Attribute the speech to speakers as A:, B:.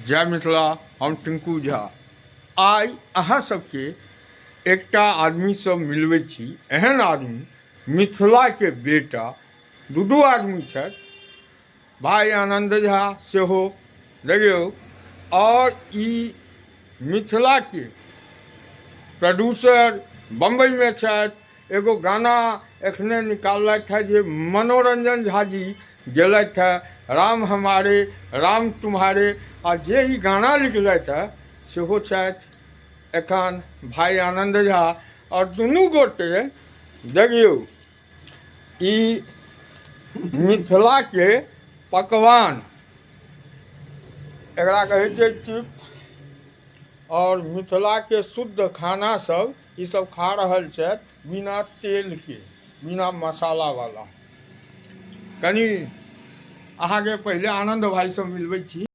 A: जय मिथिला। हम टिंकू झा। आइ अहाँ सबके एकटा आदमीसँ मिलबै छी। एहन आदमी, मिथिलाके बेटा, दू दू आदमी छथि, भाइ आनन्द झा सेहो देखियौ। आओर ई मिथिलाके प्रोड्यूसर बम्बईमे छथि। एगो गाना एखने निकाललथि है जे मनोरंजन झा जी गेलथि है, राम हमारे राम तुम्हारे। आ जे ई गाना लिखलथि है सेहो छथि एखन भाइ आनन्द झा। आओर दुनू गोटे देखियौ, ई मिथिलाके पकवान, एकरा कहै छै चिप्स, आओर मिथिलाके शुद्ध खाना सब ई सब खा रहल छथि, बिना तेलके, बिना मसालावला। कनि अहाँके पहिले आनन्द भाइसँ मिलबै छी।